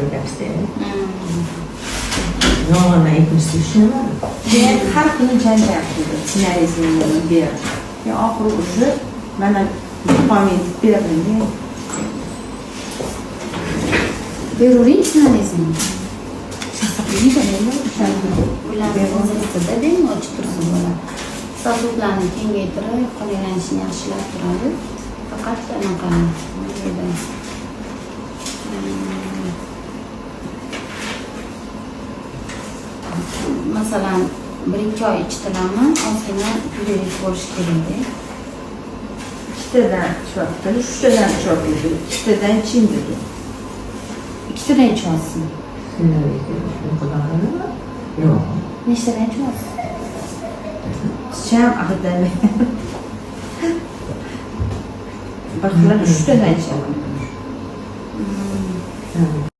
aytyapsiz. Yolg'ondan aytishni tushunmadim. Keyin har kuni janjal qildi. Ssenariysini ber. Keyin oxiri уже mana qolmay deb berdim. Beravering ssenariysini. Ularni o'zida bemalol ichib tursa bo'ladi. Sosudlarni kengaytirib, qon aylanishini yaxshilab turadi. Faqat anaqa nima deydi? Masalan, 1-2 oy ichdilarmi, ozgina перерыв bo'lishi kerakda. Ikkitadan ichyapti, uchtadan ichyapti, ikkitadan iching dedi. Ikkitadan ichyapsin. Nima? Yo'q. Nechtadan ichyapsiz? Icham ahaddan. Bir xil uchtadan ichaman. Hmm.